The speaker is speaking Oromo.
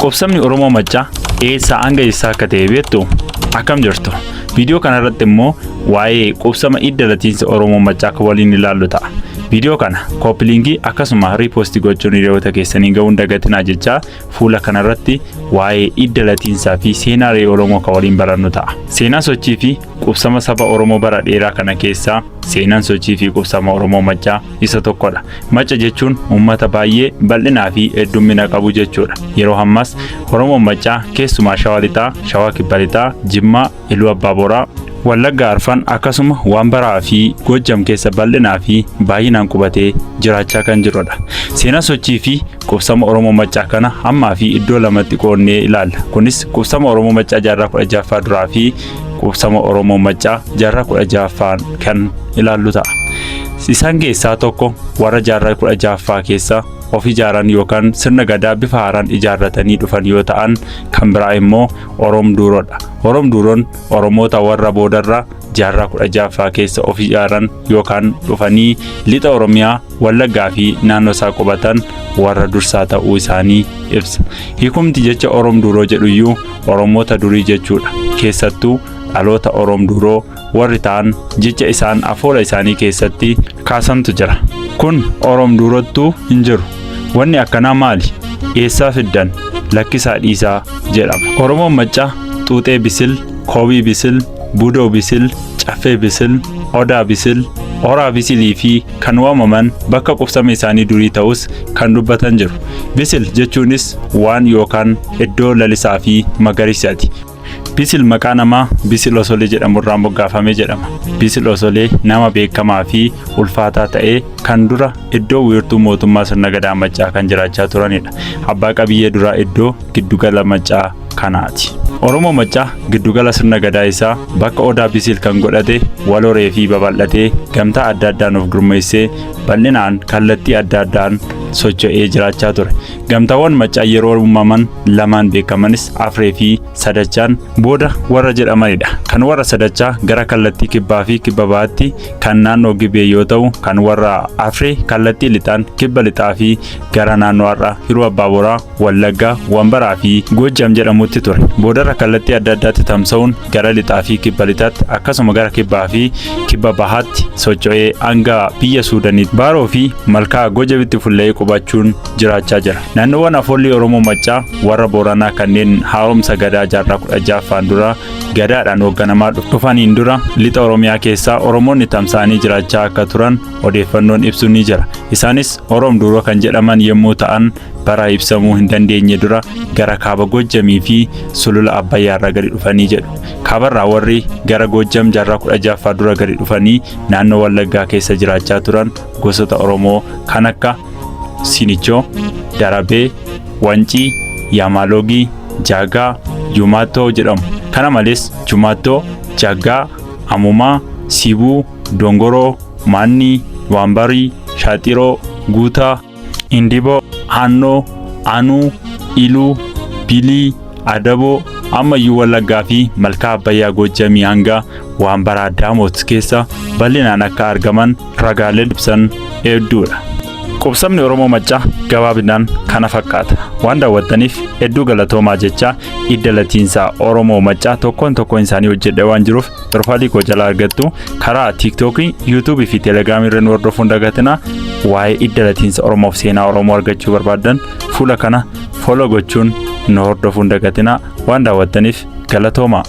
Qubsamni Oromoo Maccaa eessaa hanga eessaa akka ta'e beektu? Akkam jirtu? Viidiyoo kanarratti immoo waa'ee qubsama idda latiinsa Oromoo Maccaa akka waliin ilaallu ta'a. Viidiyoo kana copy link akkasuma repost gochuun hiriyoota keessanii ga'uun dagatinaa jechaa, fuula kanarratti waa'ee idda latiinsaa fi seenaa Oromoo kan waliin barannu ta'a. Seenaa sochii fi qubsama saba Oromoo bara dheeraa kana keessaa seenaan sochii fi qubsama Oromoo Maccaa isa tokkodha. Macca jechuun uummata baay'ee bal'inaa fi heddummina qabu jechuudha. Yeroo ammas Oromoon Maccaa keessumaa Shawaa Lixaa, Shawaa Kibba Lixaa, Jimmaa, Iluu Abbaa Boraa, Wallaggaa Arfan akkasuma Waanbaraa fi Gojjam keessa bal'inaa fi baay'inaan qubatee jiraachaa kan jirudha. Seenaa sochii fi qubsama Oromoo Maccaa kana ammaa fi iddoo lamatti qoodnee ilaalla. Kunis qubsama Oromoo Maccaa jaarraa 16ffaa duraa fi qubsama Oromoo Maccaa jaarraa 16ffaan kan ilaallu ta'a. Isaan keessaa tokko warra jaarraa 16ffaa keessa of ijaaran yookaan sirna gadaa bifa haaraan ijaarratanii dhufan yoo ta'an, kan biraa immoo Oroom Duuroodha. Oroom Duuroon Oromoota warra boodarra jaarraa 16ffaa keessa of ijaaran yookaan dhufanii lixa Oromiyaa, Wallaggaa fi naannoo isaa qubatan warra dursaa ta'uu isaanii ibsa. Hiikumti jecha Oroom Duuroo jedhuyyuu Oromoota durii jechuudha. Keessattuu dhaloota Oroom Duuroo warri ta'an jecha isaan afoola isaanii keessatti kaasantu jira. Kun Oroom Duurottuu hin jiru. Wanni akkanaa maali? Eessaa fiddan? Lakkisaa dhiisaa jedhama. Oromoon Maccaa Xuuxee Bisil, Koobii Bisil, Budoo Bisil, Caffee Bisil, Odaa Bisil, Oraa Bisilii fi kan waamaman bakka qubsama isaanii durii ta'us kan dubbatan jiru. Bisil jechuunis waan yookaan iddoo lalisaa fi magariisaati. Bisil maqaa namaa Bisil Osolee jedhamurraa moggaafame jedhama. Bisil Osolee nama beekamaa fi ulfaataa ta'ee kan dura iddoo wiirtuu mootummaa sirna gadaa Maccaa kan jiraachaa turanidha. Abbaa qabiyyee duraa iddoo giddugala Maccaa kanaati. Oromoo Maccaa giddugala sirna gadaa isaa bakka Odaa Bisil kan godhate walhoree fi babal'atee gamtaa adda addaan of gurmeessee bal'inaan kallattii adda addaan socho'ee jiraachaa ture. Gamtaawwan Maccaa yeroo uumaman lamaan beekamanis Afree fi Sadachaan booda warra jedhamanidha. Kan warra Sadachaa gara kallattii kibbaa fi kibba bahaatti kan naannoo Gibee yoo ta'u, kan warra Afree kallattii lixaan kibba lixaa fi gara naannoo har'a Hiruu Abbaa Boraa, Wallaggaa, Wambaraa fi Gojjam jedhamutti ture. Boodarra kallattii adda addaatti tamsa'uun gara lixaa fi kibba lixaatti akkasuma gara kibbaa fi kibba bahaatti socho'ee hanga biyya Suudaniitti Baaroo fi Malkaa Gojabitti fulla'ee qubachuun jiraachaa jira. Naannoowwan afoolli Oromoo Maccaa warra Booranaa kanneen haaromsa gadaa jaarraa 16ffaan dura gadaadhaan hoogganamaa dhufaniin dura lixa Oromiyaa keessaa Oromoonni tamsa'anii jiraachaa akka turan odeeffannoon ibsu ni jira. Isaanis Oroom Duuroo kan jedhaman yommuu ta'an, bara ibsamuu hin dandeenye dura gara kaaba Gojjamii fi sulula Abbayyaarraa gadi dhufanii jedhu. Kaabarraa warri gara Gojjam jaarraa 16ffaa dura gadi dhufanii naannoo Wallaggaa keessa jiraachaa turan gosoota Oromoo kan akka Sinichoo, Darabee, Wancii, Yaamaalogii, Jaagaa, Jumaattoo jedhamu. Kana malees Jumaattoo, Jaggaa, Amumaa, Sibuu, Dongoroo, Maannii, Waanbarii, Shaaxiroo, Guutaa, Indiboo, Aannoo, Anuu, Iluu, Bilii, Adaboo, ammayyuu Wallaggaa fi Malkaa Abbayyaa Gojjamii hanga Waanbaraa Daamot keessa bal'inaan akka argaman ragaaleen ibsan hedduudha. Qubsamni Oromoo Maccaa gabaabinaan kana fakkaata. Waan daawwattaniif hedduu galatoomaa jechaa, idda latiinsaa Oromoo Maccaa tokkoon tokkoon isaanii hojjedhe waan jiruuf profile koo jalaa argattu. Karaa TikTokii, YouTubeii fi Telegramii irra nu hordofuun dagatinaa. Waa'ee idda latiinsa Oromoof seenaa Oromoo argachuu barbaaddan fuula kana follow gochuun nu hordofuun dagatinaa. Waan daawwattaniif galatoomaa.